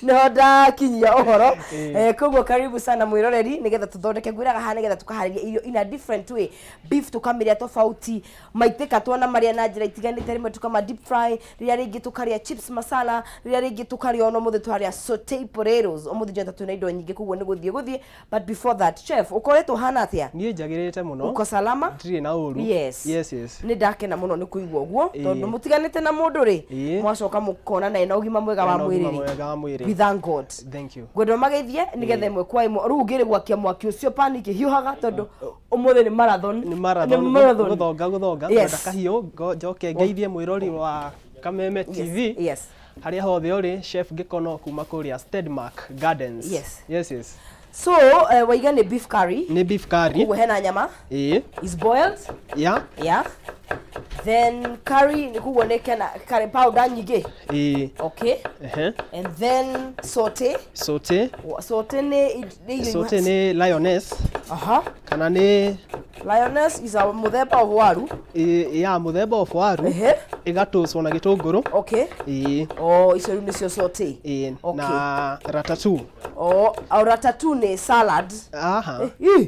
Nĩho ndakinyia ũhoro. Koguo karibu sana mwĩroreri, nĩgetha tũthondeke, ngwĩraga haha nĩgetha tũkaharĩria irio in a different way. Beef tũkamĩrĩa tofauti, maitĩka tuona marĩa na njĩra itiganĩte, rĩmwe tũkama deep fry, rĩrĩa rĩngĩ tũkarĩa chips masala, rĩrĩa rĩngĩ tũkarĩa, ona ũmũthĩ tũrarĩa saute potatoes. Ũmũthĩ Jonathan twĩna indo nyingĩ, koguo nĩ gũthiĩ gũthiĩ. But before that, chef, ũkoretwo ũhana atĩa? Niĩ njagĩrĩte mũno. Uko salama? Ndirĩ na ũru. Yes. Nĩ ndakena mũno nĩ kũigua ũguo, tondũ mũtiganĩte na mũndũ rĩ, mwacoka mũkona na ena ũgima mwega wa Ena ũgima mwĩrĩ rĩ. Mwega wa mwĩrĩ. We thank God. Thank you. Ngwenda ũmageithie nĩgetha ĩmwe kwa ĩmwe rĩu ngĩrĩ gwakia mwaki ũcio pani ikĩhiũhaga, tondũ ũmũthĩ nĩ marathon. Nĩ marathon. Nĩ marathon. Gũthonga gũthonga. Ngwenda kahiũ njoke ngeithie mwĩrori wa Kameme TV harĩa hothe ũrĩ, Chef Gĩkono kuma kũrĩa Stedmark Gardens. Yes. So waiga nĩ beef curry. Nĩ beef curry. Koguo hena nyama. Ĩĩ. Is boiled. Yeah. Then curry nĩ koguo nĩ kena curry powder nyingĩ. Ĩĩ. Okay. Ehe. And then saute. Saute. Saute nĩ irio. Saute nĩ lioness. Kana nĩ Lioness is a mũthemba of waru. Ĩ, ya mũthemba of waru. Ĩgatũcwo na gĩtũngũrũ. Ĩĩ. Oh, icio rĩu nĩcio saute. Ĩĩ. Na ratatouille. Oh, ratatouille nĩ salad. Aha.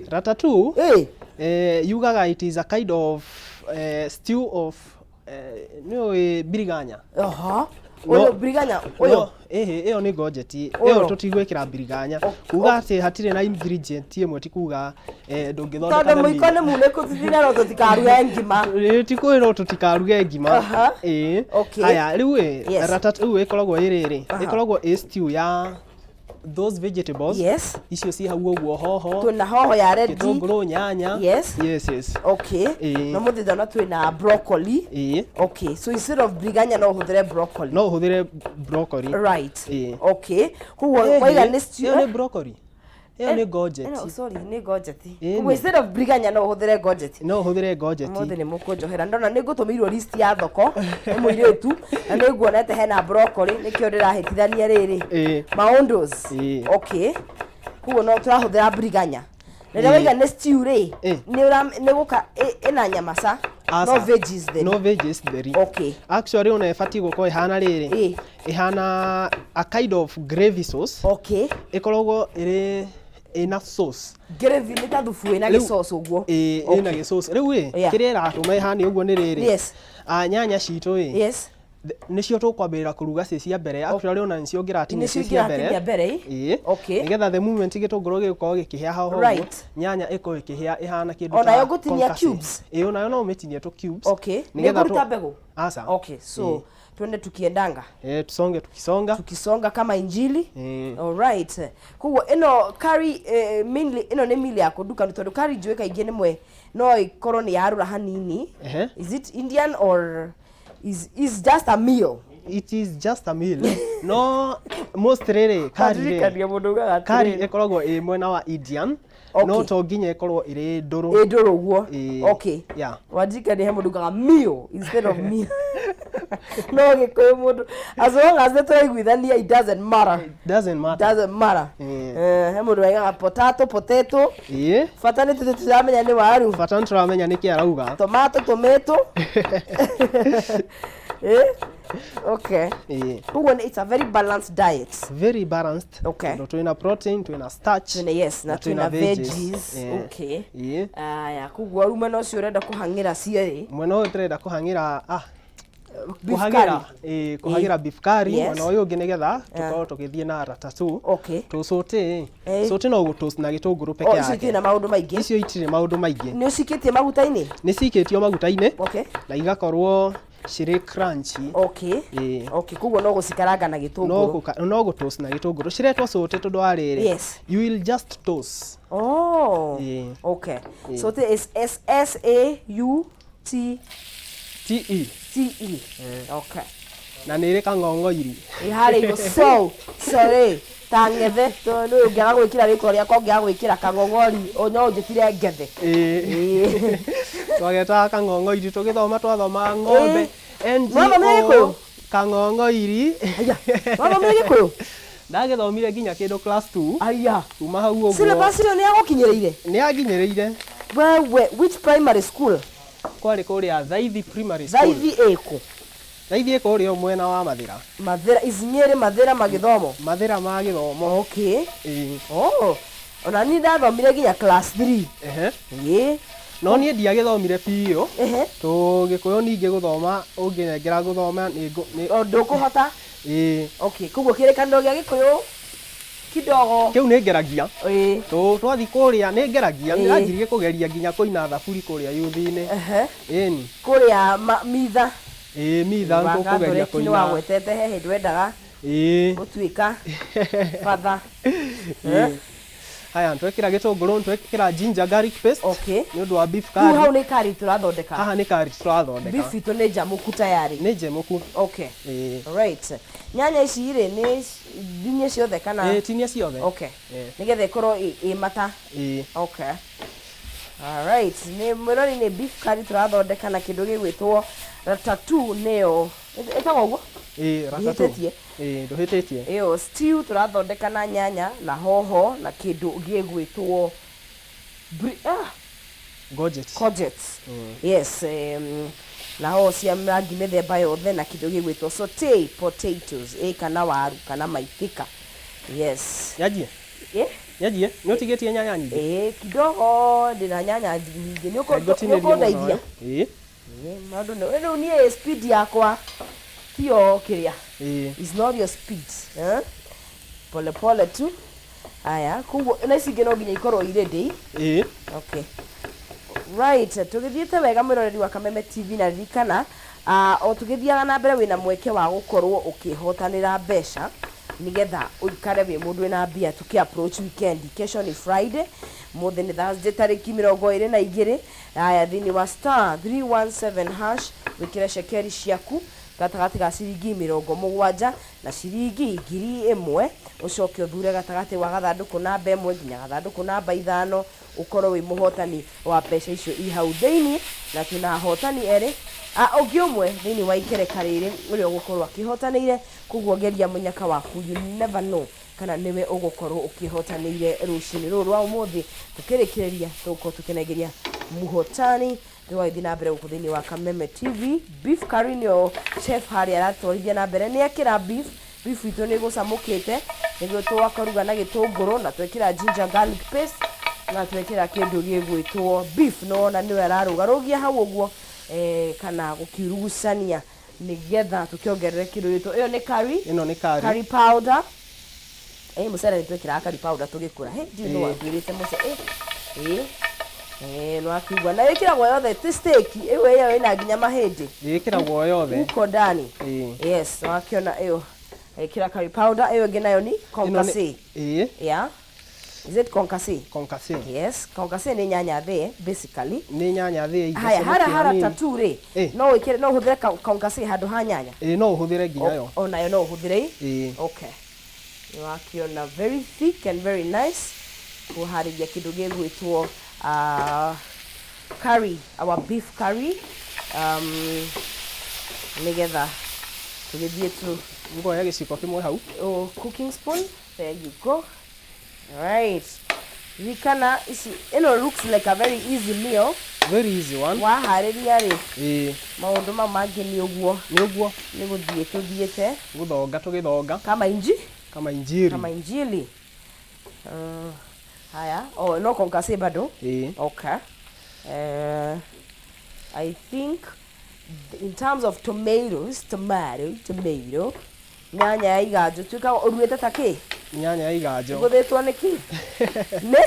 Ratatouille. Yugaga it is a kind of stew of nĩ ũĩ biriganya? Aha. Ũyũ biriganya ũyũ. No, ĩhĩ, ĩyo nĩ courgette. Ũyũ. Ĩyo tũtigwĩkĩra biriganya. Kuga atĩ hatirĩ na ingredient ĩmwe ti kuga ndũngĩthondeka Tondũ the mũiko meal. nĩ munĩku, tithirerwo tũtikaruge ngima. Ĩ, ti kwĩrwo tũtikaruge ngima. Ĩĩ. Haya, rĩu ĩ, ratatouille ĩkoragwo ĩ rĩrĩ, ĩkoragwo ĩ stew ya those vegetables. Icio ciĩ hau ũguo, hoho, Twĩna hoho ya red, gĩtũngũrũ, nyanya. Yes. Na mũthĩ ndona twĩna broccoli. Ĩĩ. Okay, so instead of biriganya no ũhũthĩre broccoli. No ũhũthĩre broccoli. Ĩĩ. Okay, koguo waiga nĩ stew. Ĩyo nĩ broccoli? Ĩyo nĩ courgette. No, sorry, nĩ courgette. Koguo instead of biriganya no ũhũthĩre courgette. No ũhũthĩre courgette. Ũmũthĩ nĩ mũkũnjohera, ndona nĩ ngũtũmĩirwo list ya thoko nĩ mũirĩtu, na nĩ nguonete hena broccoli, nĩkĩo ndĩrahĩtithania rĩrĩ. Maũndũ. Okay, koguo no tũrahũthĩra biriganya. Rĩrĩa waiga nĩ stew rĩ, nĩ ũra nĩ gũka ĩna nyama ca? Aca. No veggies theri. No veggies theri. Actually ona ĩbatiĩ gũkorwo ĩhana rĩrĩ. Ĩhana a kind of gravy sauce. Ĩkoragwo ĩrĩ ĩna sauce. Gravy nĩ ta thubu ĩna Rĩu- gĩcoco ũguo. Ĩĩ, ĩna gĩcoco. Rĩu ĩ, kĩrĩa ĩratũma ĩhane ũguo nĩ rĩrĩ. Nyanya citũ ĩ, nĩcio tũkwambĩrĩra kũruga ciĩ cia mbere. Actually ona nĩcio ngĩratinia Nĩcio ciĩ cia mbere. ingĩratinia mbere, ĩ? Ĩĩ. Nĩgetha the moment gĩtũngũrũ gĩgũkorwo gĩkĩhĩa haho ũguo, nyanya ĩkorwo ĩkĩhĩa ĩhana kĩndũ Onayo ta ngũtinia concasse. cubes? Ĩĩ, onayo no ũmĩtinie tũ cubes. Nĩgetha Nĩgetha tũ mbegũ? Aca. Okay, so twende tukiendanga. Tusonge tukisonga. Tukisonga kama injili. Alright. Koguo ĩno curry, mainly ĩno nĩ meal ya kũnduka, tondũ curry njũĩ kaingĩ nĩmwe no ĩkorwo nĩ yarũra hanini. Is it Indian or is just a meal? It is just a meal. No mostly rĩ, curry rĩ, Ndirikania mũndũ ugaga curry atĩrĩrĩ. Ĩkoragwo ĩ mwena wa Indian, no to nginya ĩkorwo ĩrĩ ndũrũ. Ĩ ndũrũ ũguo. Ĩĩ. Yeah. Wanjikania he mũndũ ugaga meal instead of meal. No Gĩkũyũ mũndũ, as long as nĩ tũraiguithania, it doesn't matter. Doesn't matter. Doesn't matter. He mũndũ waigaga potato, potato. Bata nĩ tũtĩ tũramenya nĩ waru. Bata nĩ tũramenya nĩkĩ arauga. Tomato, tomato. Okay. Koguo it's a very balanced diet. Very balanced. Tondũ twĩna protein, twĩna starch. Twĩna, yes, na twĩna veggies. Okay. Aya, koguo rĩu mwena ũcio ũrenda kũhang'ĩra cierĩ. Mwena ũyũ tũrenda kũhang'ĩra Beef kũhagĩra curry. Ĩĩ, kũhagĩra beef curry mwena ũyũ ũngĩ nĩgetha tũkorwo tũgĩthiĩ na ratatouille. Tũcote. Saute no gũtoast na gĩtũngũrũ peke Oh, icio yake. itirĩ na maũndũ maingĩ. Icio itirĩ maũndũ maingĩ. Nĩ ũcikĩtie maguta-inĩ? Nĩ cikĩtio maguta-inĩ. Na igakorwo cirĩ crunchy. Ĩĩ. Okay, koguo no gũcikaranga na No gĩtũngũrũ. No gũtoast na gĩtũngũrũ. Ciretwo saute tondũ wa rĩrĩ. You will just toast. Oh. Ĩĩ. Okay. Ĩĩ. Saute is S S A U T T E. T E. Okay. Na nĩ ĩrĩ kang'ong'oiri. Ĩ harĩa igũ so sorry ta ng'ethe tondũ ũngĩaga gwĩkĩra rĩtwa rĩakwa, ũngĩaga gwĩkĩra kang'ong'ori no ũnjĩtire ngethe. Ĩĩ. Twagetaga kang'ong'oiri tũgĩthoma, twathomaga ng'ombe. N G Mwathomire Gĩkũyũ? O kang'ong'oiri. Aya. Mwathomire Gĩkũyũ? Ndagĩthomire nginya kĩndũ class 2. Aya. Kuma hau ũguo. Syllabus ĩyo nĩ yagũkinyĩrĩire? Nĩ yanginyĩrĩire. Wewe, which primary school? Kwarĩ kũrĩa Thaithi Primary School. Thaithi ĩkũ? Na ithiĩ kũrĩa mwena wa Mathĩra. Mathĩra is Nyĩrĩ, Mathĩra magĩthomo. Mathĩra ma gĩthomo. Okay. Ĩĩ. Oh, ona niĩ ndathomire nginya class 3. Ĩĩ. No niĩ ndiagĩthomire biũ. Ehe. Tũ Gĩkũyũ ningĩ gũthoma ũngĩnengera gũthoma nĩ O ndũkũhota. Ĩĩ. Okay, koguo kĩrĩkanĩro gĩa Gĩkũyũ kidogo. Kĩu nĩ ngeragia. Ĩĩ. Twathiĩ kũrĩa nĩ ngeragia. Ĩĩ. Nĩndanjirie kũgeria nginya kũina thaburi kũrĩa yuthi-inĩ. Ehe. Ĩni. Kũrĩa mitha. Ĩĩ, mitha Wa tũkũgeria Gathoreki nĩ kũina. wagwetete he hĩndĩ wendaga Ĩĩ. gũtuĩka batha. Ĩĩ. Haya, twekĩra gĩtũngũrũ, twekĩra ginger garlic paste. Okay. Nĩ ũndũ wa beef Rĩu curry. hau nĩ curry tũrathondeka. Haha nĩ curry tũrathondeka. Beef itũ nĩ njamũku tayari. Nĩ njemũku. Okay. Ĩĩ. Right. Nyanya ici rĩ nĩ tinie ciothe kana? Ĩĩ, tinia ciothe. Okay. Ĩĩ. Nĩgetha ĩkorwo ĩ mata. Ĩĩ. Okay. All right. Nĩ mwĩrori nĩ beef curry tũrathondeka na kĩndũ gĩgwĩtwo ratatouille nĩyo. Ĩtagwo ũguo? Ĩĩ, ratatouille. Ndihĩtĩtie? Ĩĩ, ndũhĩtĩtie. Ĩyo stew tũrathondeka na nyanya na hoho na kĩndũ gĩgwĩtwo Courgette. Courgette. Yes, na hoho cia rangi mĩthemba yothe na kĩndũ gĩgwĩtwo saute potatoes, ĩ kana waru kana maitĩka. Yes. Nyanjie? Ĩ? Nyanjie? Nĩ ũtigĩtie nyanya nyingĩ? Ĩ, kidogo ndĩna nyanya nyingĩ. Nĩ Ngũtinĩrie mũno, ũkũndeithia? Ĩ. Ĩ, maũndũ nĩ rĩu niĩ speed yakwa tiyo kĩrĩa. Ĩ. It's not your speed. Eh? Pole pole tu. Aya, koguo na ici ingĩ no nginya ikorwo i ready. Ĩ. Okay. Right, tũgĩthiĩte wega mwĩroreri wa Kameme TV na ririkana o tũgĩthiaga na mbere wĩna mweke wa gũkorwo ũkĩhotanĩra mbeca nĩgetha ũikare wĩ mũndũ wĩna mbia tũkĩ approach weekend. Kesho ni Friday, mũthĩ nĩ Thursday tarĩki 22. Aya, thĩinĩ wa star 317 hash wĩkĩre cekeri ciaku gatagatĩ ga ciringi 70 na ciringi 1000, ũcoke ũthure gatagatĩ wa gathandũkũ namba 1 nginya gathandũkũ namba 5, ũkorwo wĩ mũhotani wa mbeca icio i hau thĩinĩ. Na twĩna ahotani erĩ, ũngĩ ũmwe thĩinĩ wa ikereka rĩrĩ ũrĩa ũgũkorwo akĩhotanĩire. Koguo geria mũnyaka waku, you never know kana nĩwe ũgũkorwo ũkĩhotanĩire rũcinĩ rũrũ rwa ũmũthĩ. Tũkĩrĩkĩrĩria tũgũkorwo tũkĩnengeria mũhotani tũgagĩthiĩ na mbere gũkũ thĩinĩ wa Kameme TV. Beef curry nĩyo chef harĩa aratwarithia na mbere, nĩ ekĩra beef. Beef itũ nĩ ĩgũcamũkĩte nĩguo twakaruga na gĩtũngũrũ na twekĩra ginger garlic paste na twekĩra kĩndũ gĩgwĩtwo beef. No ona nĩwe ararũgarũgia hau ũguo, kana gũkiurugucania nĩgetha tũkĩongerere kĩndũ gĩtwo, ĩyo nĩ curry. Ĩno nĩ curry. Curry powder. Mũcere nĩ twekĩraga curry powder tũgĩkũra. He, ndiũĩ nĩ watuĩrĩte mũcere. Nĩ wakĩigua. Na ĩkĩragwo yothe, ti steak, ĩyo ĩyo ĩna nginya mahĩndĩ. Ĩkĩragwo yothe. Uko ndani. Ĩĩ. Yes, wakĩona ĩyo. Ĩkĩra curry powder, ĩyo ĩngĩ nayo nĩ concassé. Ĩĩ. Yeah. Is it concassé? Concassé. Yes, concassé nĩ nyanya thĩe basically. Nĩ nyanya thĩe Haya, hara hara tatu rĩ. Ĩĩ. No wĩkĩre, no ũhũthĩre concassé handũ ha nyanya. Ĩĩ, no ũhũthĩre nginya yo. O nayo no ũhũthĩre. Ĩĩ. Okay. Nĩ wakĩona very thick and very nice. Kũharĩria kĩndũ gĩgwĩtwo curry, our beef curry. Nĩgetha tũgĩthiĩ tu. Ngoya gĩciko kĩmwe hau. Oh, cooking spoon. There you go. Right. Ririkana ici, ĩno looks like a very easy meal. Very easy one. Waharĩria rĩ. Ĩĩ. Maũndũ mau mangĩ nĩ ũguo. Nĩ ũguo. Nĩ gũthiĩ tũthiĩte. Gũthonga tũgĩthonga. Kama inji? Kama injili. Kama injili. Haya. Oh, no concassé bado. Ĩĩ. Okay. I think in terms of tomatoes, tomato, tomato, nyanya ya iganjo, tuĩka ũruĩte ta kĩ? Nyanya ya iganjo. Ĩgũthĩtwo nĩ kĩ? Nĩ?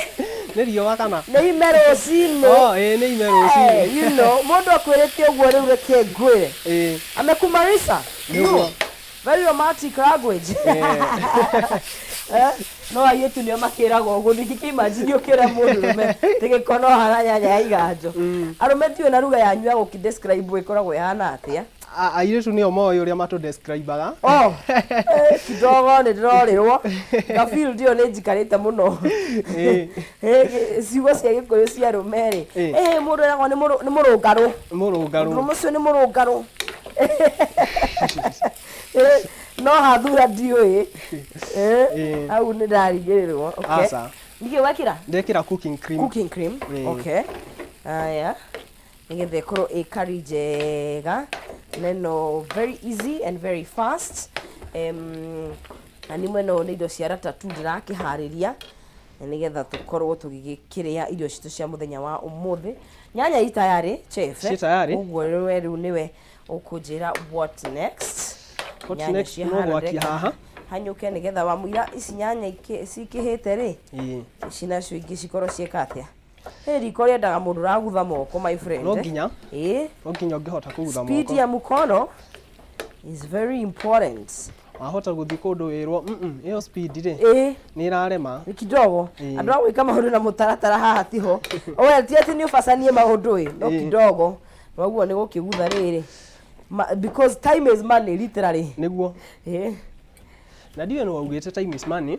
Nĩ riũa kana? Nĩ ime rũcinĩ. Oh, ĩĩ, nĩ ime rũcinĩ. You know, mũndũ akwĩrĩte ũguo rĩu reke ngwĩre. Ĩĩ. Amekumarisa. Nĩguo. Very romantic language. No airĩtu nĩo makĩragwo ũguo, ndingĩkĩ imagine ũkĩra mũndũrũme tĩgĩkono hana nyanya ya iganjo. Arũme tiũĩ na lugha yanyu ya gũkĩ describe ĩkoragwo ĩhana atĩa? Airĩtu nĩo moĩ ũrĩa matũ describe-aga. Oh, kidogo nĩ ndĩrorĩrwo. Nga feel ndio nĩ njikarĩte mũno. Ciugo cia Gĩkũyũ cia arũme rĩ. Mũndũ eragwo nĩ mũrũngarũ. Mũrũngarũ. Mũndũ ũcio nĩ mũrũngarũ. No hathura ndiũĩ. Hau nĩ ndarigĩrĩrwo. Okay. Aca. Nĩkĩ wekĩra? Ndekĩra cooking cream. Cooking cream. Okay. Aya. Nĩgetha ĩkorwo ĩ curry njega. Neno very easy and very fast. Na nĩ mwena ũyũ nĩ indo cia ratatouille ndĩrakĩharĩria na nĩgetha tũkorwo tũgĩkĩrĩa irio citũ cia mũthenya wa ũmũthĩ. Nyanya i tayarĩ, chef. Ciĩ tayarĩ. Ũguo we rĩu nĩwe ũkũnjĩra what next. What Nyanya next ciĩ no haha gwakia ndĩreka haha. hanyũke nĩgetha wamũira ici nyanya cikĩhĩte rĩ, ici nacio ingĩ cikorwo ciĩka atĩa. Hĩ riko rĩendaga mũndũ ũragutha moko, my friend. No nginya. Ĩĩ. No nginya ũngĩhota kũgutha Speed moko. ya mkono is very important. Wahota gũthiĩ kũndũ wĩrwo ĩyo speed rĩ nĩ ĩrarema. Nĩ kidogo. Andũ a gwĩka maũndũ na mũtaratara haha tiho. Oya ti atĩ nĩ ũbacanie maũndũ ĩ, no kidogo. Noguo nĩ gũkĩgutha rĩrĩ. Because time is money literally. Nĩguo. Ĩĩ. Na ndiũĩ nĩ waugĩte time is money.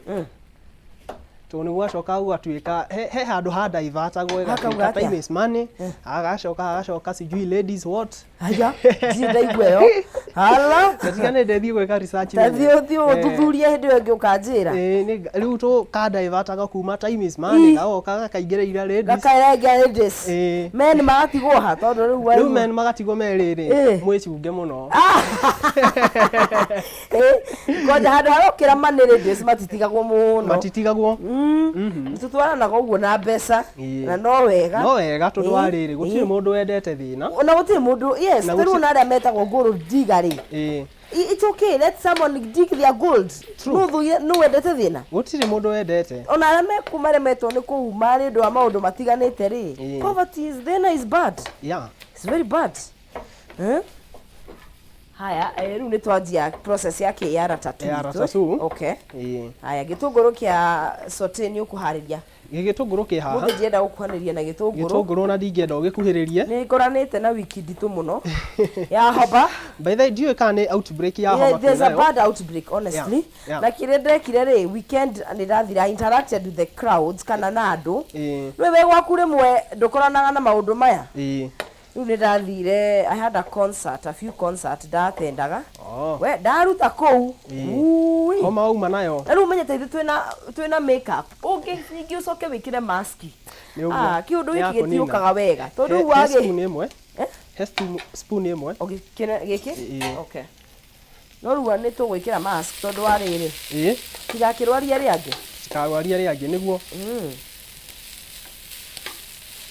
Tondũ nĩ gwacoka gũgatuĩka he handũ ha divertagwo Hakauga ĩgatuĩka atĩa? time is money, hagacoka hagacoka sijui ladies what. Haya, ndirĩ ndaigua ĩyo. Hala. Na tiga nĩ ndethiĩ gwĩka research Ta menye. thiĩ ũthiĩ ũthuthurie hĩndĩ ĩyo ĩngĩ ũkanjĩra. Ĩĩ, rĩu tũ ka divertaga kuma time is money gagoka gakaingĩra ladies. Gakarenga ladies. Ĩĩ. Men magatigwo ha tondũ rĩu Rĩu waigua. men magatigwo me rĩrĩ Ĩĩ. mwĩcunge mũno. Kwanja handũ harokĩra money ladies matitigagwo mũno. Matitigagwo. Tũtwaranaga ũguo na mbeca na no wega. No wega tondũ wa rĩrĩ gũtirĩ mũndũ wendete thĩna. Na gũtirĩ mũndũ, yes, Na ta rĩu gũtirĩ- ona arĩa metagwo gold digger rĩ. It's okay, let someone dig their gold. True. Nũ thũire, nũ wendete thĩna? Gũtirĩ mũndũ wendete. Ona arĩa mekũ maremetwo nĩ kũuma nĩ ũndũ wa maũndũ matiganĩte rĩ. Poverty is, thĩna is bad. It's very bad. Eh? Haya, rĩu nĩ twanjia process ya kĩ ya ratatouille. Ya ratatouille. Okay. Haya, gĩtũngũrũ kĩa saute nĩ ũkũharĩria. Gĩtũngũrũ kĩ haha. Mũthĩ ndienda gũkuhanĩria na gĩtũngũrũ. Gĩtũngũrũ na ndingĩenda ũgĩkuhĩrĩrie. Nĩ ngoranĩte na wiki nditũ mũno ya homa. By the way, ndiũĩ kana nĩ outbreak ya homa Yeah, there's a twĩnayo. bad outbreak honestly. Na kĩrĩa ndekire rĩ, weekend nĩ ndathire, I interacted with the crowds kana na andũ. Rĩu we gwaku rĩmwe ndũkoranaga na maũndũ maya. Rĩu nĩ ndathire, I had a concert, a few concert ndatendaga. We ndaruta kũu. Ui. Homa wauma nayo. Na rĩu ũmenyete ithuĩ twĩna makeup. Ũngĩ ningĩ ũcoke wĩkĩre mask. Nĩ ũguo. Kĩũndũ Nĩ gĩkĩ ya kũnina. gĩtiũkaga wega. Tondũ rĩu He wagĩ spoon ĩmwe. He spoon ĩmwe. Okay, kĩna gĩkĩ? Ĩĩ. Okay. No rĩu nĩ tũgwĩkĩra mask tondũ wa rĩrĩ. Tigakĩrwaria arĩa angĩ. Tikarwaria arĩa angĩ nĩguo.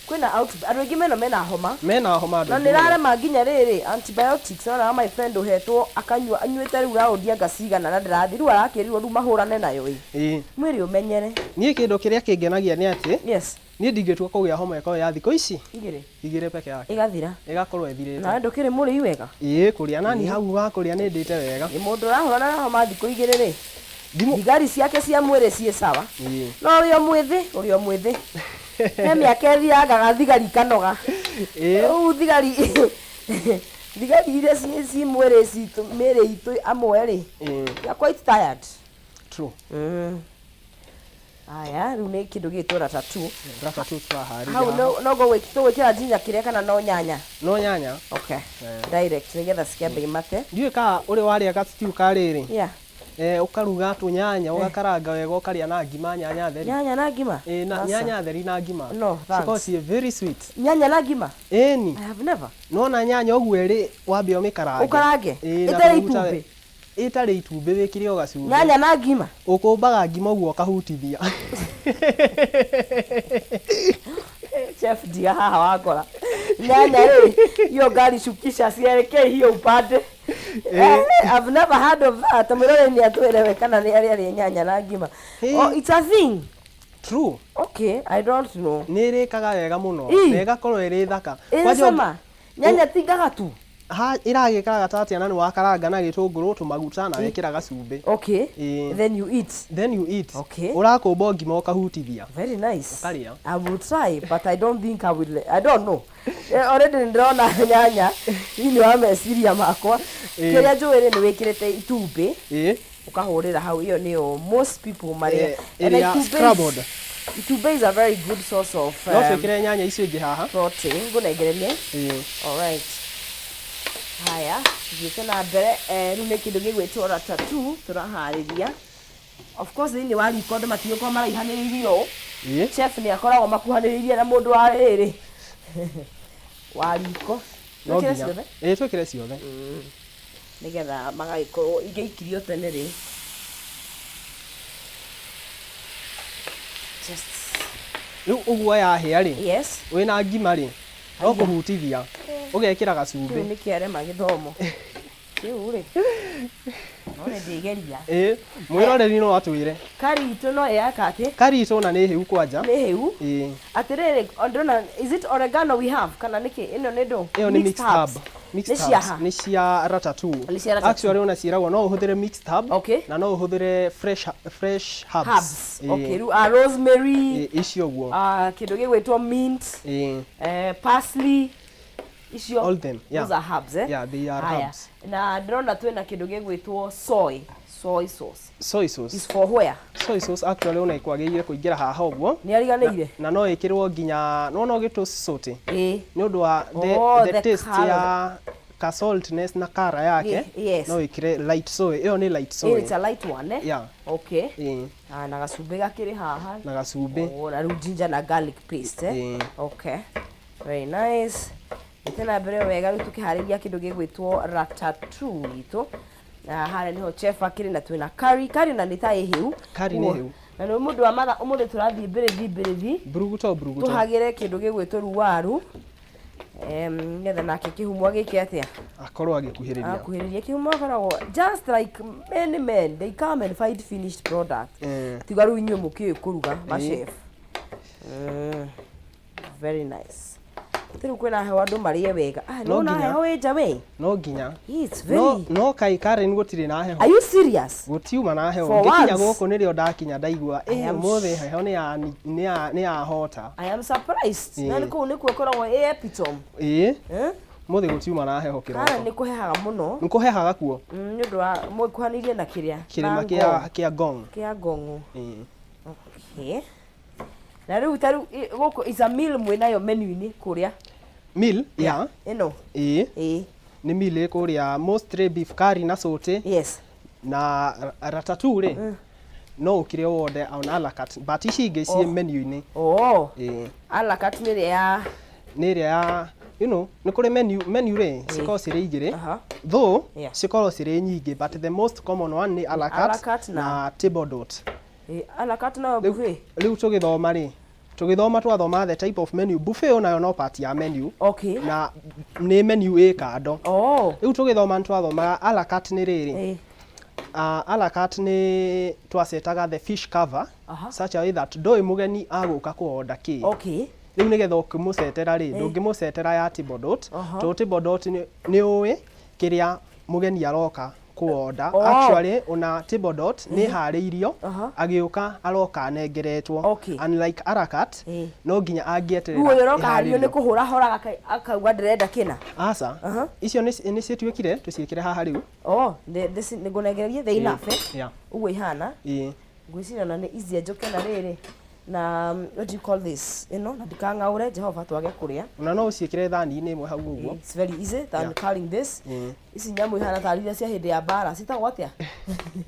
Kwĩna out, andũ aingĩ mena homa. Mena homa andũ Na aingĩ nĩ mũno. rarema nginya rĩrĩ antibiotics, ona my friend ũhetwo akanyua anyuĩte rĩu raundi anga cigana na ndĩrathi rĩu arakĩrirwo rĩu mahũrane nayo ĩ. Mwĩrĩ ũmenyere. Niĩ kĩndũ kĩrĩa kĩngenagia nĩ atĩ, Yes. niĩ ndingĩtua kũgĩa homa ĩkorwo ya thikũ ici. Igĩrĩ. Igĩrĩ peke yake. Ĩgathira. Ĩgakorwo ĩthirĩte. Na ndũkĩrĩ mũrĩi wega? Ĩĩ, kũrĩa nani hau wa kũrĩa nĩ ndĩte wega. Nĩ mũndũ ũrahũrana na homa thikũ igĩrĩ rĩ. Thimũ. Thigari ciake cia mwĩrĩ ciĩ sawa. No ũrĩ o mwĩthĩ, ũrĩ o mwĩthĩ. He mĩaka ĩthiangaga thigari ikanoga. Rĩu thigari iria ci mwĩrĩ citũ, mĩĩrĩ itũ amwe rĩ. They are quite tired. True. Aya, rĩu nĩ kĩndũ gĩgwĩtwo ratatouille. Ratatouille tũraharĩria Hau haha. no tũgwĩkĩra ginger kĩrĩa kana no nyanya? No nyanya. Okay. Direct nĩgetha cikĩambe imate. Ndiũĩ kana ũrĩ warĩa ga stew ka rĩrĩ. Yeah. Ũkaruga tũnyanya, ũgakaranga wega, ũkarĩa na ngima nyanya theri. Nyanya na ngima? Na Asa. nyanya theri na ngima. No, thanks. Cikoragwo ciĩ very sweet. Nyanya na ngima? Ĩni. I have never. Nona nyanya ũguo ĩrĩ wambe ũmĩkarange. Ũkarange? Ĩĩ, na Ĩtarĩ tũmaguta itumbĩ? Ĩtarĩ itumbĩ wĩkĩre o gacumbĩ. Nyanya na ngima? Ũkũmbaga ngima ũguo ũkahutithia. Chef ndia haha wakora. Nyanya rĩ, hiyo gari shukisha sielekee hiyo upande. I've never heard of that. Mwĩrore nĩ atwĩre kana nĩ arĩa arĩa nyanya na ngima. Oh, it's a thing. True. Okay, I don't know. Nĩ ĩrĩkaga wega mũno. Na ĩgakorwo ĩrĩ thaka. Ĩrĩ Kwanja cama. Nyanya ti ngagatu. Ha, ĩragĩkaraga ta atĩa na nĩ wakaranga na gĩtũngũrũ, tũmaguta na wekĩra gacumbĩ. Okay. Then you eat. Then you eat. Okay. Ũrakũmba ngima ũkahutithia. Very nice. Ũkarĩa. I will try, but I don't think I will. I don't know. Already ndĩrona nyanya thĩinĩ wa meciria makwa. Kĩrĩa njũĩ rĩ, nĩ wĩkĩrĩte itumbĩ. Ũkahũrĩra hau, ĩyo nĩyo most people marĩa. Ĩrĩa And itumbĩ is scrambled. Itumbĩ is a very good source of, No twĩkĩre nyanya icio ingĩ haha. protein. Ngũnengererie. All right. Haya, tuthiĩte na mbere. Rĩu nĩ kĩndũ gĩgwĩtwo ratatouille tũraharĩria. Of course thĩinĩ wa riko andũ matigũkorwo maraihanĩrĩirie ũũ. Chef nĩ akoragwo makuhanĩrĩirie na mũndũ wa rĩrĩ wa riko. No Twĩkĩre nginya ciothe? Ĩĩ, twĩkĩre ciothe. Nĩgetha magagĩkorwo ingĩikirio tene rĩ. Just Rĩu ũguo yahĩa rĩ, yes. wĩna ngima rĩ, no Haiya. kũhutithia ũgekĩra Kĩu gacumbĩ. nĩ kĩarema gĩthomo. Kĩu rĩ. No nĩ ndĩgeria. Ĩĩ, mwĩroreri no atwĩre. Kari itũ no ĩyaka atĩ Kari itũ ona nĩ hĩu kwanja. Nĩ hĩu. Ĩĩ. Atĩrĩrĩ, o ndĩrona, is it oregano we have kana nĩkĩ? Ĩno nĩ ndũ? Ĩyo nĩ mixed herb. Mixed Nĩ cia herbs. ha? Nĩ cia ratatouille. Nĩ cia ratatouille. Actually ona ciĩragwo no ũhũthĩre mixed herb na no ũhũthĩre fresh herbs. Herbs. Ĩĩ. Okay, rĩu rosemary. Ĩĩ, icio ũguo. Ah, kĩndũ gĩgwĩtwo mint. Ĩĩ. Parsley. Icio. All them, yeah. Those are herbs, eh? Yeah, they are Haya. herbs. Na ndĩrona twĩna kĩndũ gĩgwĩtwo soy. Soy sauce. Soy sauce. Is for where? Soy sauce actually ona ĩkwagĩrĩire kũingĩra haha ũguo. Nĩ ariganĩire? Na no ĩkĩrwo nginya nĩwona ũgĩtũ saute. Ĩĩ. Nĩ ũndũ wa Oh, the the taste colour. ya ka saltness na colour yake. Yes. No ĩkĩre light soy. Ĩyo nĩ light soy. It's a light one, eh? Yeah. Okay. Ĩĩ. Ah, na gacumbĩ gakĩrĩ haha. Na gacumbĩ. Oh, na rĩu ginger na garlic paste, eh? Ĩĩ. Okay. Very nice. Thiĩte na mbere wega rĩu tũkĩharĩria kĩndũ gĩgwĩtwo ratatouille itũ. Na harĩa nĩho chef akĩrĩ na twĩna curry. Curry na nĩ ta ĩ hĩu. Curry nĩ hĩu. Na nĩ mũndũ wa matha ũmũthĩ tũrathiĩ mbĩrĩthi mbĩrĩthi. Mburuguto mburuguto. Tũhagĩre kĩndũ gĩgwĩtwo rĩu waru. Nĩgetha nake kĩhumo agĩke atĩa? Akorwo agĩkuhĩrĩria. Akuhĩrĩria. Kĩhumo akoragwo just like many men, they come and find finished product. Tiga rĩu inyuĩ mũkĩũĩ kũruga, ma chef. Very nice. Rĩu kwĩna heho andũ marĩe wega. Ah, No nĩwona nginya. heho ĩ nja we? No nginya. It's very. No kai Karen gũtirĩ na heho. Are you serious? Gũtiuma na heho. For Ngĩkinya once. gũkũ nĩrĩo ndakinya ndaigua, I am ũmũthĩ heho nĩ yahota. I am surprised. Na Ĩĩ. kũu nĩkuo ĩkoragwo ĩ epitome. Ĩĩ. Eh? Ũmũthĩ gũtiuma na heho Kana kĩroko. nĩ kũhehaga mũno. Nĩ kũhehaga kuo. Nĩ ũndũ wa mũkuhanĩirie na kĩrĩa? Kĩrĩma Na Ngong. kĩa Ngong. Kĩa Ngong. Ĩĩ. Okay. Na rĩu ta rĩu gũkũ is a meal mwĩnayo menu-inĩ kũrĩa. Meal, yeah. Ĩno. Ĩĩ. Ĩĩ. Nĩ meal ĩ kũrĩa mostly beef curry na saute. Yes. Na ratatouille rĩ. No ũkire wonde on a la carte, but ici ingĩ ciĩ Oh. menu-inĩ. Oh. Ĩĩ. A la carte nĩ ĩrĩa ya Nĩ ĩrĩa ya, you know, nĩ kũrĩ menu rĩ, cikoragwo cirĩ igĩrĩ. Aha. Though, Yeah. cikoragwo cirĩ nyingĩ, but the most common one nĩ a la A la carte carte na na table dot. A la carte nayo buffet. Rĩu tũgĩthoma rĩ, tũgĩthoma twathoma the type of menu, buffet onayo no part ya menu. Okay. Na nĩ menu ĩ kando. Oh. Rĩu tũgĩthoma nĩ twathomaga a la carte nĩ rĩrĩ. A la carte nĩ twacetaga the fish cover. Aha. Such a way that ndũĩ mũgeni agũka kũ-order kĩ. Okay. Rĩu nĩgetha ũkĩmũcetera rĩ, ndũngĩmũcetera ya table dot. Aha. Tondũ table dot nĩ ũĩ kĩrĩa mũgeni aroka kũ-order. Oh. Actually, ona table dot nĩ ĩharĩirio, Aha. agĩũka aroka anengeretwo. Okay. Unlike a la carte, no nginya angĩeterera Rĩu ũyũ ũroka harĩrio nĩ ĩharĩrio. kũhũra horaga akauga ndĩrenda kĩna. Aca. Aha. Icio nĩ cituĩkire, tũciĩkĩre haha rĩu. Oh, nĩ ngũnengererie the enough, eh? Yeah. Ũguo ihana. Ngwĩciria ona nĩ easy njoke na rĩrĩ. Na, what do you call this? Ĩno, na ndikang'aũre, Jehova twage kũrĩa. Ona no ũciĩkĩre thani-inĩ ĩmwe hau ũguo. It's very easy than carrying this. Ici nyamũ ihana tarĩ iria cia hĩndĩ ya mbara, citagwo atĩa?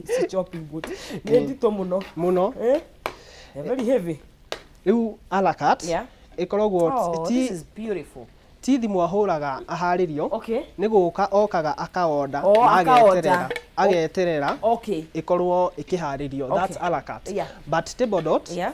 Ici chopping board. Nĩ nditũ mũno. Mũno. They're very heavy. Rĩu a la carte ĩkoragwo Oh, this is beautiful. ti thimũ ahũraga aharĩrio. Okay. Nĩ gũka okaga akaonda Oh, na akaonda. ageterera Okay. ĩkorwo ĩkĩharĩrio. Okay. That's a la carte. Yeah. But table dot, Yeah.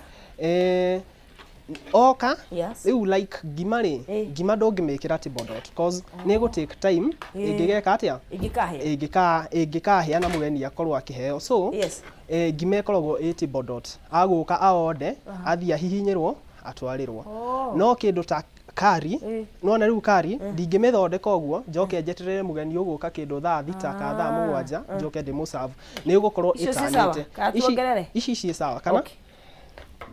oka Yes. rĩu like ngima rĩ, ngima ndũngĩmĩkĩra table dot cause nĩ ĩgũ take time ĩngĩgeka atĩa? Ĩngĩkahĩa. Ĩngĩkahĩa na mũgeni akorwo akĩheo. So, Yes. ngima ĩkoragwo ĩ table dot. Agũka aonde, athiĩ ahihinyĩrwo, atwarĩrwo. Oh. No kĩndũ ta curry, nĩwona rĩu curry, ndingĩmĩthondeka ũguo, njoke njeterere mũgeni ũgũka kĩndũ thaa thita ka thaa mũgwanja, njoke ndĩmũ-serve. Nĩ ũgũkorwo Icio ciĩ sawa? ĩtanĩte. Kana tuongerere? Ici ciĩ sawa, kana? Okay.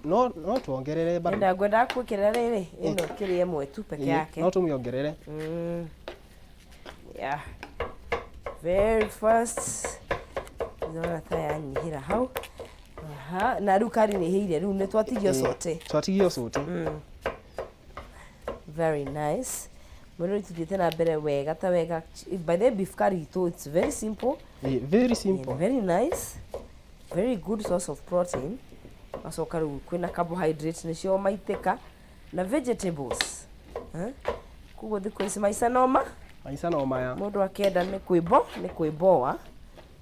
No tuongerere bado. Enda ngwendaga kwĩkĩrĩra rĩrĩ, ĩno kĩrĩ ĩmwe tu peke yake. No tũmĩongerere. Yeah. Very fast. Ndĩrona ta yanyihĩra hau. Aha, na rĩu kari nĩ ĩhĩire, rĩu nĩ twatigio cote. Twatigio cote. Very nice. Mwĩrori tũthiĩte na mbere wega ta wega. By the way, beef curry itũ, it's very simple. Very simple. And very nice. Very good source of protein. Macoka rĩu kwĩna carbohydrate nĩcio maitĩka na vegetables. Koguo thikũ ici maica noma. Maica no maya. Mũndũ akĩenda nĩ kwĩmbo nĩ kwĩmboa.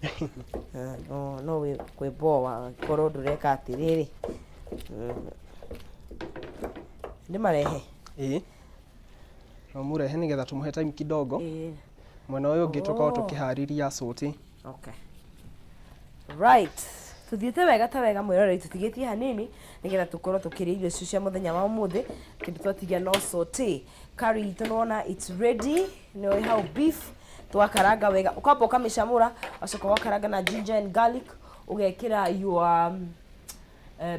Eh, no no wĩ- kwĩmboa korwo ndũreka atĩrĩrĩ. Ndĩmarehe. Ĩĩ. No mũrehe nĩgetha tũmũhe time kidogo. Ĩĩ. Mwena ũyũ ũngĩ tũkorwo Oh. tũkĩharĩria cũti. Okay. Right. Tuthiĩte wega ta wega mwĩroreri tũtigĩtie hanini nĩgetha tũkorwo tũkĩrĩa irio icio cia mũthenya wa ũmũthĩ kĩndũ twatigia no saute curry itũ nĩwona it's ready nĩ hau beef twakaranga wega ũkamba ũkamĩcamũra ũgacoka ũgakaranga na ginger and garlic ũgekĩra your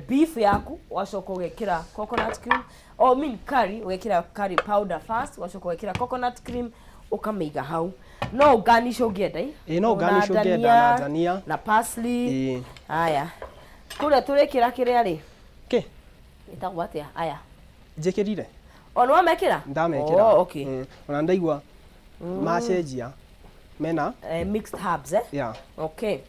beef yaku ũgacoka ũgekĩra coconut cream oh, I mean curry ũgekĩra curry powder first ũgacoka ũgekĩra coconut cream ũkamĩiga hau no ũgarnish ũngĩenda ĩ? Ĩ, no ũgarnish Na ũngĩenda na dania. na parsley Ĩ. haya kũrĩa tũrĩkĩra kĩrĩa rĩ Kĩ? ĩtagwo atĩa aya Njĩkĩrire? o nĩ wamekĩra Ndamekĩra. oh, okay. Ona ndaigua macenjia mena Mixed herbs eh? Yeah. Okay,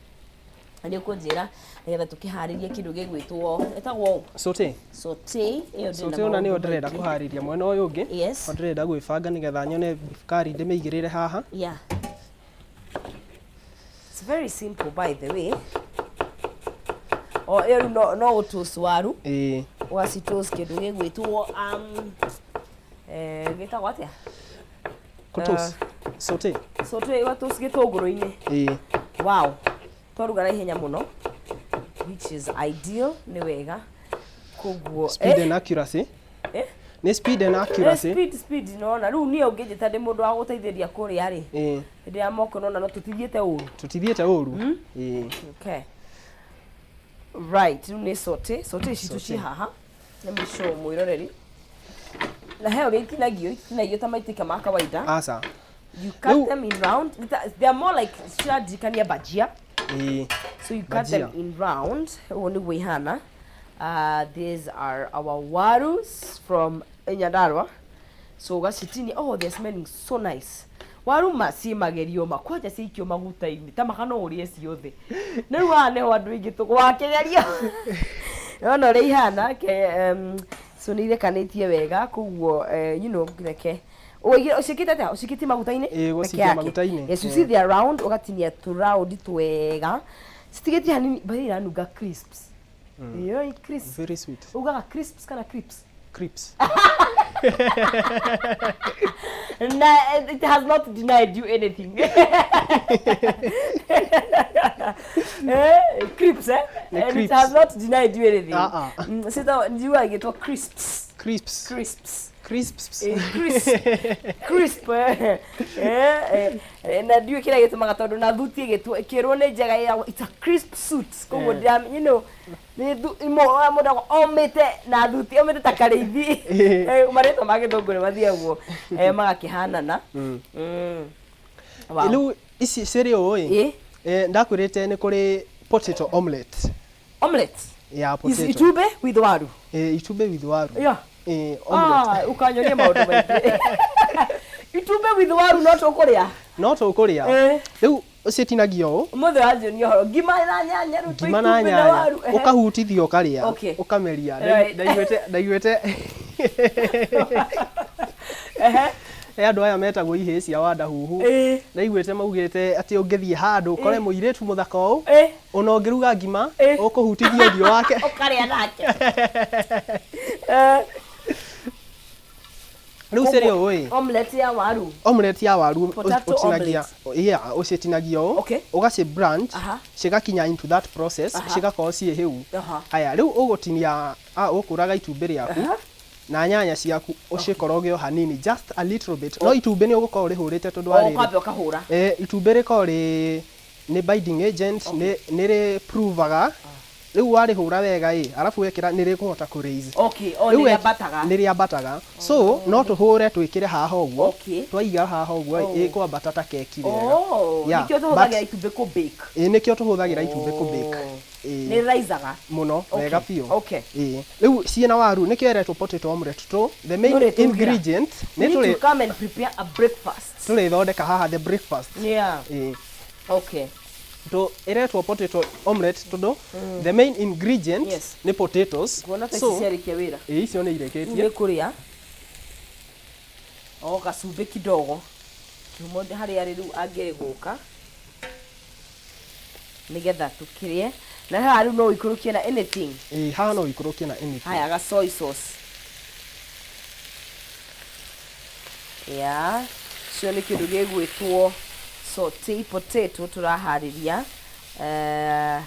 nĩ ũkũnjĩra nĩgetha tũkĩharĩrie kĩndũ gĩgwĩtwo ĩtagwo Saute. Saute ĩyo ndĩrĩ na Saute ona nĩyo maũndũ ndĩrenda maingĩ. kũharĩria mwena ũyũ ũngĩ. O ndĩrenda gwĩbanga nĩgetha nyone beef curry ndĩmĩigĩrĩre haha. Yeah, it's very simple, by the way. O ĩyo rĩu no gũtoast waru. Ĩĩ. Ũgacitoast kĩndũ gĩgwĩtwo gĩtagwo atĩa? Kũtoast. Saute. Saute ũgatoast gĩtũngũrũ-inĩ. Ĩĩ. Wow, twaruga na ihenya mũno, which is ideal, nĩ wega koguo. Speed and accuracy. Eh? Nĩ speed and accuracy. Speed, speed. Nona rĩu niĩ ũngĩnjĩta ndĩ mũndũ wa gũteithĩria kũrĩa rĩ, hĩndĩ ya moko nona no tũtithiĩte ũru. Tũtithiĩte ũru. Ĩĩ. Okay, right, rĩu nĩ saute saute citũ Saute. Ci haha. Let me show mwĩroreri na he ũrĩa itinagio, ititinagio ta maitĩka ma kawaida. Aca. You cut them in round. They are more like ciraririkania bhajia. So you cut Bhajia. them in round. Ũguo nĩguo ihana. These are our warus from Nyandarua. So ũgacitinia. Oh, they're smelling so nice. Waru ma ciĩ magerio ma kwanja ciikio maguta-inĩ ta maka no ũrĩe ciothe. Na rĩu haha nĩho andũ aingĩ tũgwakĩgerio. Nona ũrĩa ihana ke so nĩ irekanĩtie wega koguo reke ũigire ũciĩkĩte atĩa? Ũciĩkĩtie maguta-inĩ? Ĩĩ, gũcikia Peke yake. maguta-inĩ. Yes, you see they are round, ũgatinia tũ round twega. Citigĩtie hanini, but iranunga crisps. Ĩyo crisps. Very sweet. Ugaga crisps kana crisps? Crisps. Na it has not denied you anything. Eh, crisps eh? Nĩ And it crisps. has not denied you anything. Ah, ah. Sita njiugaga ĩgĩtwo crisps. Crisps. Crisps. Crisps. Crisp. Crisp. Na ndiũĩ kĩrĩa gĩtũmaga tondũ na thuti ĩgĩtwo ĩkĩrwo nĩ njega ĩragwo it's a crisp suit koguo ndĩra mũndũ agwo omĩte na thuti omĩte ta karĩithi. Marĩtwa ma gĩthũngũ nĩ mathiagwo magakĩhanana. Wow. Rĩu ici cirĩ ũũ ĩ. Ĩ. Ndakwĩrĩte nĩ kũrĩ potato omelette. Omelette. Ya Is potato. itumbĩ with waru. Itumbĩ with waru. Omelette. Ah, ũkanyonia maũndũ maingĩ. Itumbĩ with waru no tũkũrĩa. No tũkũrĩa. Rĩu ũcitinagio ũũ. Ũmũthĩ wanjionia ũhoro ngima na nyanya rĩu twĩ Ngima na itumbĩ na nyanya. waru. Ũkahutithia ũkarĩa. Ũkameria. Ndaiguĩte he andũ aya metagwo ihĩĩ cia Wandahuhu. Ndaiguĩte maugĩte atĩ ũngĩthiĩ handũ ũkore mũirĩtu mũthaka ũũ ona ũngĩruga ngima ũkũhutithia ũthiũ wake. Ũkarĩa nake. Rĩu cirĩ ũũ ĩ. Omelette ya waru. Omelette ya waru Potato ũtinagia, yeah, ũcitinagia ũũ ũgaci blanch cigakinya into that process cigakorwo ciĩ hĩu. Haya, rĩu ũgũtinia ũkũraga itumbĩ rĩaku na nyanya ciaku ũcikoroge o hanini, just a little bit, no itumbĩ nĩ ũgũkorwo ũrĩhũrĩte tondũ wa rĩrĩ. Ũkwamba ũkahũra. Itumbĩ rĩkoragwo rĩ nĩ binding agent, nĩ rĩ provaga rĩu warĩhũra wega ĩ arabu wekĩra nĩ rĩkũhota kũ raise. Okay, o Rĩu nĩ rĩambataga. Nĩ rĩambataga, so no tũhũre twĩkĩre haha ũguo. Twaiga haha ũguo ĩkwambata ta keki wega. Oh, Yeah, nĩkĩo tũhũthagĩra itumbĩ kũ bake. Ĩ, nĩkĩo tũhũthagĩra itumbĩ kũ bake. Nĩ raisaga. Mũno wega biũ. Ĩ, rĩu ciĩna waru nĩkĩo ĩretwo potato omelette to the main Nĩũrĩtũrugĩra. ingredient We nĩ need tũrĩ to come and prepare a breakfast. Tũrĩthondeka haha the breakfast. Ĩ. To ĩretwo potato omelette tondũ the main ingredient nĩ potatoes. Nguona ta ici So ciarĩkia wĩra. Ĩ, icio nĩ Rĩu irĩkĩtie. nĩ kũrĩa. O gacumbĩ kidogo. Kĩhumo harĩa arĩ rĩu angĩrĩ gũka nĩgetha tũkĩrĩe. Na haha rĩu no ũikũrũkie na anything. Ĩĩ, haha no ũikũrũkie na anything. Haya, ga soy sauce. Yeah, cio nĩ kĩndũ gĩgwĩtwo saute potato tũraharĩria eh,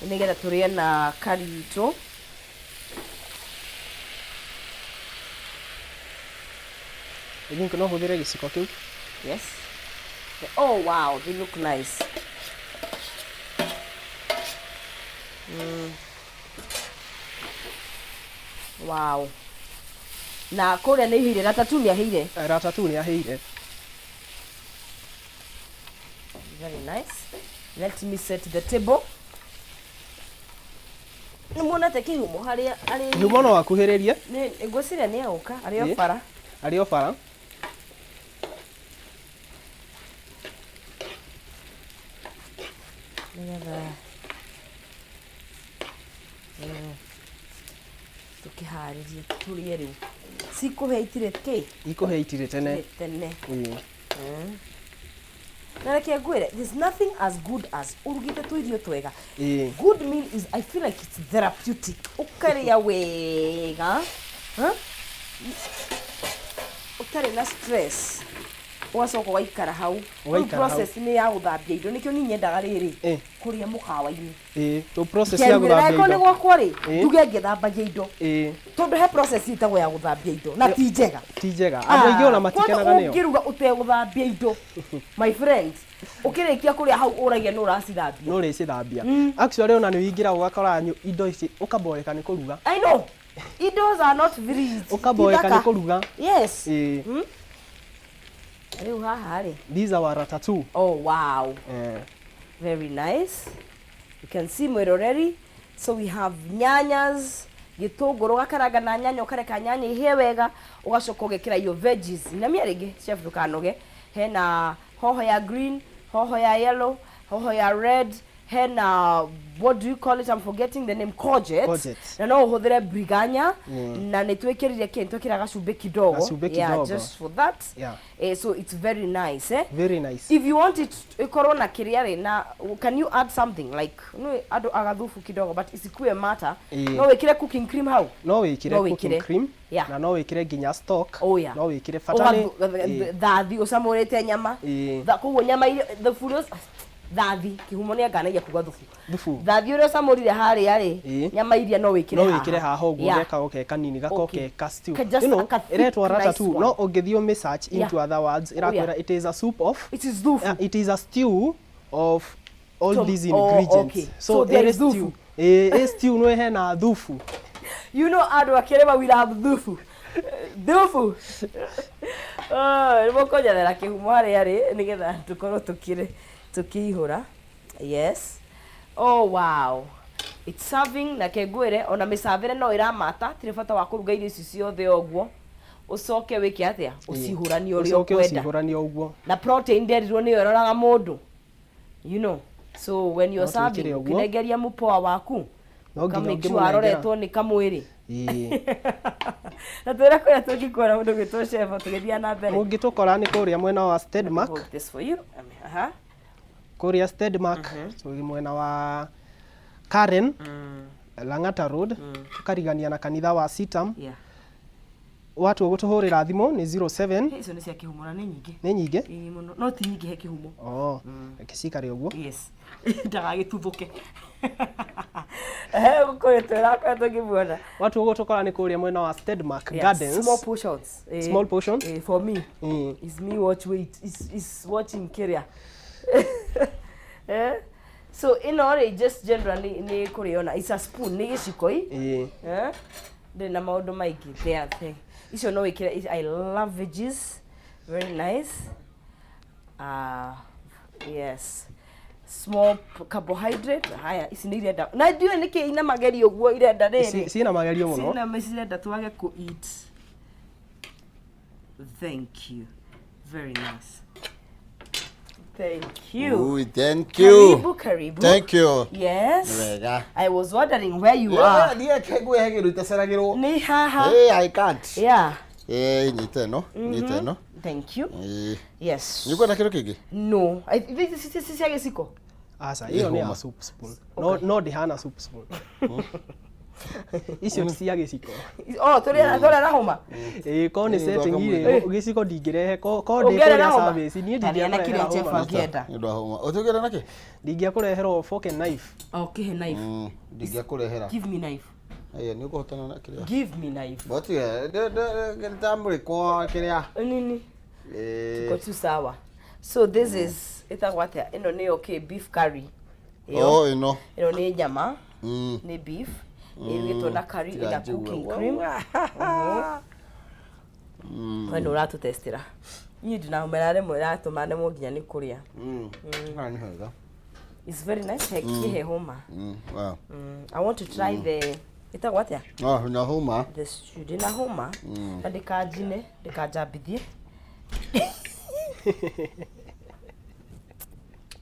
nĩgetha tũrĩe na curry itũ. I think no hũthĩre gĩciko kĩu. Yes. Oh wow, they look nice. Wow. Na kũrĩa nĩ ihĩire, ratatouille nĩ ahĩire. Eh, Ratatouille nĩ ahĩire. Very nice. Let me set the table. Nĩ muonete kĩhumo harĩa arĩ Kĩhumo no akuhĩrĩrie. Nĩ ngwĩciria nĩ egũka arĩ o Ĩĩ. bara. Arĩ o bara. Nĩgetha tũkĩharĩrie tũrĩe rĩu. Cikũhĩa itirĩ kĩ? Ikũhĩa itirĩ tene. Itirĩ tene. Ĩĩ. Na reke ngwĩre, there's nothing as good as ũrugĩte tũirio twega. Ĩĩ. Good meal is, I feel like it's therapeutic. Ũkarĩa wega. Huh? Ũtarĩ na stress. Ũgacoka ũgaikara hau. Rĩu Ũgaikara hau. process nĩ ya gũthambia indo. Nĩkĩo niĩ nyendaga rĩrĩ. Ĩĩ. Kũrĩa mũkawa-inĩ. Ĩĩ, to process ya Ngerugĩra gũthambia angĩkorwo nĩ indo. gwakwa rĩ, Ĩĩ. nduge ngĩthambagia indo. Ĩĩ. Tondũ he process ĩtagwo ya gũthambia indo na ti njega. Ti njega. Andũ aingĩ ona matikenaga Kwanza nĩyo. ũngĩruga ũtegũthambia indo my friend ũkĩrĩkia kũrĩa hau ũragia nũ ũracithambia. Nũ ũrĩcithambia. Actually ona nĩ wĩingĩraga ũgakora indo ici ũkaboeka nĩ kũruga. I know. Indoors are not very easy. Ũkaboeka nĩ Ti thaka. kũruga. Yes. Ĩĩ. Rĩu haha rĩ. These are our ratatouille. Oh wow. Eh. Very nice. You can see mwĩroreri. So we have nyanyas, gĩtũngũrũ ũgakaranga na nyanya ũkareka nyanya ihĩe wega, ũgacoka ũgekĩra your veggies. Inamia rĩngĩ chef ndũkanoge. Hena hoho ya green, hoho ya yellow, hoho ya red, hena what do you call it? I'm forgetting the name, courgette. Courgette. Na no ũhũthĩre briganya na nĩ twĩkĩrire kĩ? Twĩkĩra gacumbĩ kidogo. Gacumbĩ Yeah, kidogo. just for that. Yeah. So it's very nice, eh? Very nice. If you want it ikorwo na kiria rĩ na can you add something like no andũ agathubu kidogo but isikue mata Ĩĩ. no wĩkĩre cooking cream hau. No wĩkĩre No cooking wĩkĩre. cream Yeah. na no wĩkĩre nginya stock. Oh, yeah. No wĩkĩre bata nĩ Ĩĩ. Thathi ũcamũrĩte nyama. Ĩĩ. Koguo nyama iria thubu ũrĩa thathi kĩhumo nĩ anganagia kuga thubu. Thubu. Thathi ũrĩa ũcamũrire harĩa rĩ Ĩĩ. nyama iria no wĩkĩre No haha. wĩkĩre haha ũguo Yeah. geka oke kanini gakoke Okay. ka stew. Ka just You know, a ka thick, ĩretwo nice ratatouille. one. No ũngĩthiĩ ũmĩ search into Yeah. other words Oh, yeah. ĩrakwĩra it is a soup of It is thubu. It is a stew of all these Oh, ingredients. okay. So there ĩrĩ is thubu. stew. Ĩĩ, ĩ stew no hena thubu. You know andũ a Kĩrĩma we love thubu. Thubu. Oh, nĩ mũkũnyethera kĩhumo harĩa arĩ nĩgetha tũkorwo tũkĩihũra. Yes. Oh wow. It's serving na kengwĩre ona mĩcavĩre no ĩramata tirĩ bata wa kũruga irio ici ciothe ũguo. Ũcoke wĩke atĩa? Ũcihũranie ũrĩa Ũcoke ũkwenda. ũcihũranie ũguo. Na protein nderirwo nĩyo ĩroraga mũndũ. You know. So when you're No twĩkĩre serving ũguo. ũkĩnengeria mũpoa waku No nginya ũka make sure ũngĩmũnengera. aroretwo nĩ kamwĩrĩ. Ĩĩ. Na twĩre kũrĩa tũngĩkuona mũndũ gwĩtwo chef tũgĩthiĩ na mbere. Mũngĩtũkora nĩ kũrĩa mwena wa Stedmark. Hold this for you. Aha. Kũrĩa Stedmark tũrĩ mwena wa Karen Lang'ata Road tũkarigania na kanitha wa Sitam. Yeah. Watua gũtũhũrĩra thimũ nĩ 07 Hey, icio nĩ cia kĩhumo na nĩ nyingĩ. Nĩ nyingĩ? Ĩĩ mũno. No ti nyingĩ he kĩhumo. Oh, reke cikare ũguo. Yes. Ndagagĩtuthũke. Eh, gũkũrĩ twĩra kũrĩa tũngĩmuona. Watua gũtũkora nĩ kũrĩa mwena wa Stedmark Yeah, Gardens. Small portions. Eh, Small portion? Eh, for me. Is me watch wait. Is watching kĩrĩa. Eh? So ĩno rĩ just generally nĩ kũrĩona. It's a spoon, nĩ gĩciko i. Ĩĩ. Eh? Ndĩrĩ na maũndũ maingĩ. There, there. Icio no wĩkĩre. I love veggies. Very nice. Yes. Small carbohydrate. Haya, ici nĩ irenda. Na ndiũĩ nĩkĩ ina magerio ũguo irenda rĩrĩ. Ciĩna magerio mũno. Ciĩna cirenda twage kũ eat. Thank you. Very nice. Thank you. Ooh, thank you. Karibu, karibu. Thank you. Yes. Wega. I was wondering where you Yeah, are. niĩ kengwe he kĩndũ itaceragĩrwo. Nĩ haha. Hey, I can't. Yeah. Nyita ĩno, nyita ĩno. Thank you. Eh, Yes. nĩ ũkwenda kĩndũ kĩngĩ? No. This is cia gĩciko. Aca, ĩyo nĩ ya Hũma. soup spoon. No no ndĩhana soup spoon. Icio ti cia gĩciko. Oh, tũrĩa tũrĩa na hũma. Ĩĩ, korwo nĩ Ĩĩ, setting ndwakamwĩra. rĩ, gĩciko ndingĩrehe. Korwo ndĩ Ũngĩarĩa na kũrĩa hũma? service, niĩ Tarĩa na ndingĩakũrehera kĩrĩa chef hũma. angĩenda. Nĩ ũndũ wa hũma. Ũtũgĩre na kĩ? Ndingĩakũrehera o fork and knife. Oh, kĩhe knife. Ndingĩakũrehera. Give me knife. Ĩĩ, nĩ ũkũhotana na kĩrĩa. Give me knife. Botige, ndamũrĩkwo kĩrĩa. Nini? Eh, Tuko tu sawa. So this is ĩtagwo atĩa? Ĩno nĩyo kĩ beef curry. Ĩyo. Oh, ĩno. Ĩno nĩ nyama. Nĩ beef. Ĩrugĩtwo na curry Tiga ĩna njigue. cooking cream. We nĩ ũratũtestĩra. Niĩ ndinamera rĩmwe ĩratũma nemwo nginya nĩ kũrĩa. Haha nĩ hega. It's very nice. He kĩhe hũma. Wow. I want to try the ĩtagwo atĩa? Ah, na hũma. The stew ndĩna hũma na ndĩkanjine ndĩkanjambithie.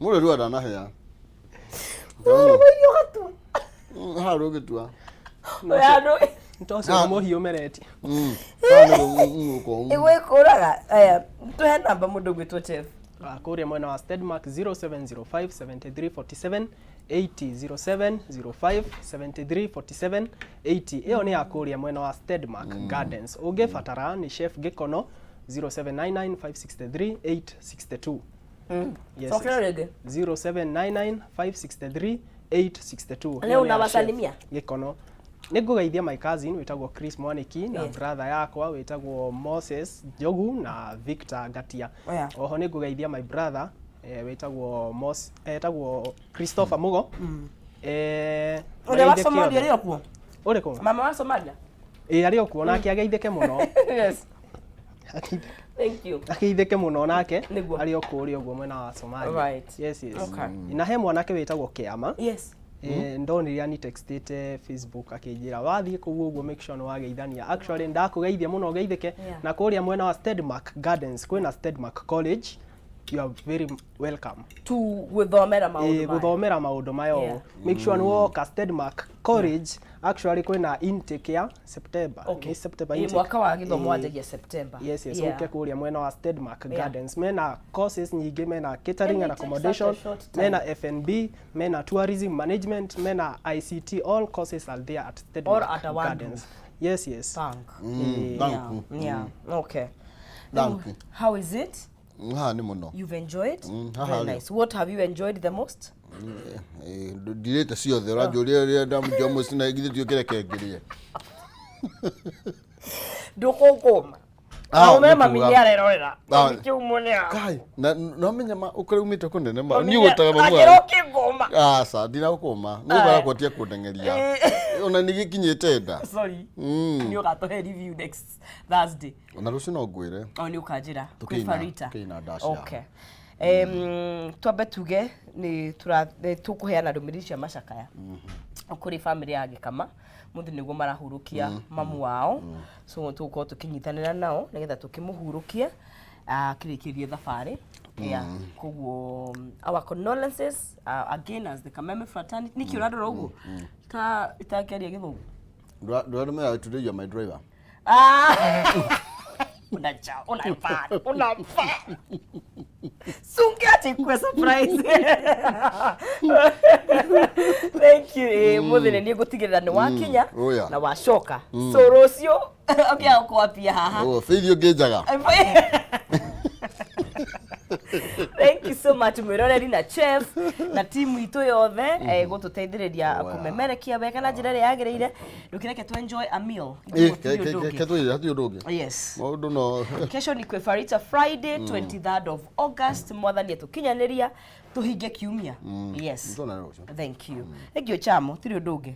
Mũrĩ rua ndanahĩa. Ũrũgũirio ũgatua. Haha rũgĩtua. Oya andũ Nĩ ta ũcio Ah. mũhiũ ũmeretie. Haha nĩ gũkũ. ĩgwĩkũraga. Aya, tũhe namba mũndũ ũgwĩtwo chef. Ah, kũrĩa mwena wa Stedmark 0705 73 47 80 0705 73 47 80 ĩyo nĩ ya kũrĩa mwena wa Stedmark Gardens. Ũngĩbatara nĩ Chef Gĩkono 0799 563 862. Yes, Cokera yes. rĩngĩ. 0799 563 862. Leo Ĩyo nĩ ya unawasalimia? Chef Gĩkono. Nĩ ngũgeithia my cousin wĩtagwo Chris Mwaniki na Yes. brother yakwa wĩtagwo Moses Njogu na Victor Ngatia. Oh, yeah. Oho nĩ ngũgeithia my brother wĩtagwo Mos etagwo Christopher Mugo. Ũrĩa wa mageithĩke Somalia othe. arĩ o kuo? Ũrĩkũ? Mama wa Somalia? Ĩĩ arĩ o kuo nake ageithĩke mũno. Yes. Ageithĩke. Thank you. Ageithĩke mũno nake Nĩguo. arĩ o kũrĩa ũguo mwena wa Somalia. Right. Yes. Okay. Na he mwanake wĩtagwo Kĩama. Yes. Ndonire ani textĩte Facebook akĩnjĩra wathiĩ kũu ũguo make sure nĩ wageithania. Actually ndakũgeithia mũno ũgeithĩke. Yeah. Na kũrĩa mwena wa Stedmark Gardens kwĩna Stedmark College. You are very welcome. Tu gũthomera maũndũ Ĩĩ, maya. gũthomera maũndũ maya ũũ. Make sure nĩ woka Stedmark College. Actually kwĩna intake ya September. Okay. Nĩ September Ĩĩ, intake. mwaka wa gĩthomo Ĩĩ. wanjagia September. Yes, Yeah. ũke kũrĩa mwena wa Stedmark Yeah. Gardens. Mena courses nyingĩ, mena catering And and it takes accommodation, such a short time. mena F&B, mena tourism management, mena ICT. All courses are there at Stedmark All under one Gardens. Yes. Thank. Thank Yeah. you. Yeah. Okay. Thank you. How is it? Haha nĩ mũno. You've enjoyed? Haha Very rĩ. nice. What have you enjoyed the most? Ndirĩte ciothe ũranjũria ũrĩa ndamũnjomo cina githĩ tuĩ kĩreke ngĩrĩe. Ndũkũkũma. Ah, Ume nĩ mami kuga. nĩ arerorera. Ah. Kĩumo nĩ a. Kai, na no menya ma ũkũrĩa umĩte kũnene ma. Mami Niĩ ũgũtaga mamu Akĩra wanyu. ũkĩngũma. Aca, ndinagũkũma. Nĩ ũgara kwatia kũndeng'eria. Ona nĩ gĩkinyĩte nda. Sorry. Nĩ ũgatũhe review next Thursday. Ona rũciũ no ngwĩre. O nĩ ũkanjĩra. Kwĩ Tũkĩina- Farita. tũkĩina ndaci Okay. Twambe tuge nĩ tũkũheana ndũmĩrĩri cia macakaya kũrĩ bamĩrĩ ya Gĩkama mũthĩ nĩguo marahurũkia mamu wao, so tũgũkorwo tũkĩnyitanĩra nao nĩgetha tũkĩmũhurũkie akĩrĩkĩrie thabarĩ. Yeah, koguo our condolences again as the Kameme fraternity. Nĩkĩ ũrandora ũguo ta itakĩaria gĩthũngũ? Ndũramenya today you are my driver. Ah! Unacha, unafaa, unafaa. Sungeacha ikuwe surprise. Thank you. Mũthĩ nĩ niĩ ngũtigĩrĩra nĩ wakinya Oh, yeah. na wacoka. So rũciũ ũkĩaga gũkorwo haha. Oh, Faith ũngĩnjaga. Thank you so much mwĩroreri na chef na timu itũ yothe gũtũteithĩrĩria Oh, yeah. kũmemerekia wega na njĩra ĩrĩa yagĩrĩire. Ndũkĩreke tu enjoy a meal. Eh, Gũtirĩ ũndũ ũngĩ. ke tũire hatirĩ ũndũ ũngĩ. Yes. Maũndũ no. Kesho ni kwĩ Farita Friday 23rd of August. Mwathani atũkinyanĩria tũhinge kiumia. Yes. Nĩtuonane rũciũ. Thank you. Thank you chamo, tirĩ ũndũ ũngĩ.